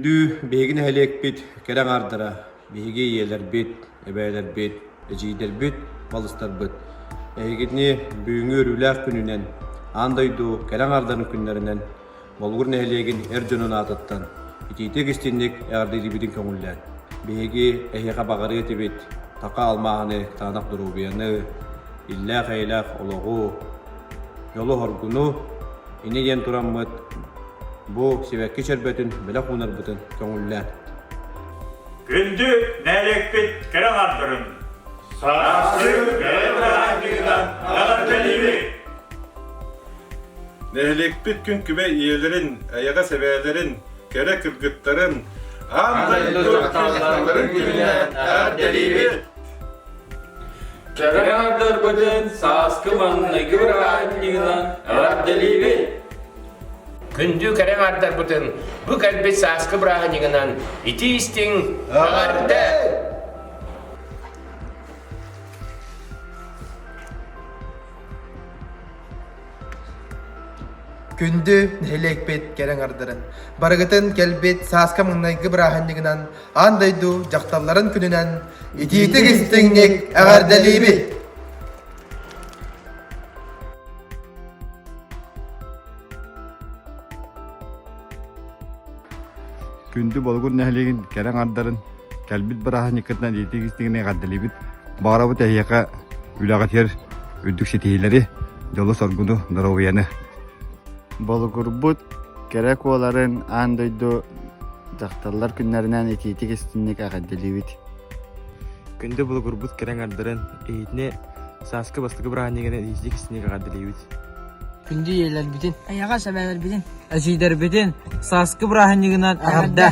Күндү биһиги нэһилиэкпит кэрэ аҥаардара, биһиги ийэлэрбит, эбээлэрбит, эдьиийдэрбит, балыстарбыт. Эһигини бүгүҥҥү үөрүүлээх күнүнэн, аан дойду кэрэ аҥаардарын күннэринэн Болугур нэһилиэгин эр дьонун аатыттан итиитик-истинник эҕэрдэлиибитин көҥүллээн, биһиги эһиэхэ баҕарыа этибит тақа алмааһыны, кытаанах доруобуйаны, иллээх-эйэлээх олоҕу, дьолу-соргуну, инньэ диэн тураммыт бу сибэкки чөрбөтүн бэлэх уунарбытын көҥүллээн. Күндү нэһилиэкпит кэрэ аҥардарын сааскы бэйэ бырааһынньыгынан эҕэрдэлиибит! Нэһилиэкпит күн күбэй ийэлэрин, эйэҕэс эбээлэрин, кэрэ кыргыттарын аан дойду дьахталларын күнүнэн эҕэрдэлиибит! Кэрэ аҥардарбытын сааскы маҥнайгы бырааһынньыгынан эҕэрдэлиибит! Күндү кэрэ аҥардарбытын бу кэлбит сааскы бырааһынньыгынан итии-истиҥ эҕэрдэ! Күндү нэһилиэкпит кэрэ аҥардарын, барыгытын кэлбит сааска маҥнайгы бырааһынньыгынан аан дойду дьахталларын күнүнэн итиитик-истиҥник эҕэрдэлиибит! Күндү Болугур нэһилиэгин кэрэ аҥардарын кэлбит бырааһынньыккытынан итиитик-истиҥник эҕэрдэлиибит. Баҕарабыт эһиэхэ үлэҕитигэр үрдүк ситиһиилэри, дьолу-соргуну, доруобуйаны. Болугурбут кэрэ куоларын аан дойду дьахталлар күннэринэн итиитик-истиҥник эҕэрдэлиибит. Күндү Болугурбут кэрэ аҥардарын эһиитини сааскы бастакы бырааһынньыгынан итиитик-истиҥник эҕэрдэлиибит. Күндү ийэлэрбитин, эйэҕэс эбээлэрбитин, эдьиийдэрбитин сааскы бырааһынньыгынан эҕэрдэ!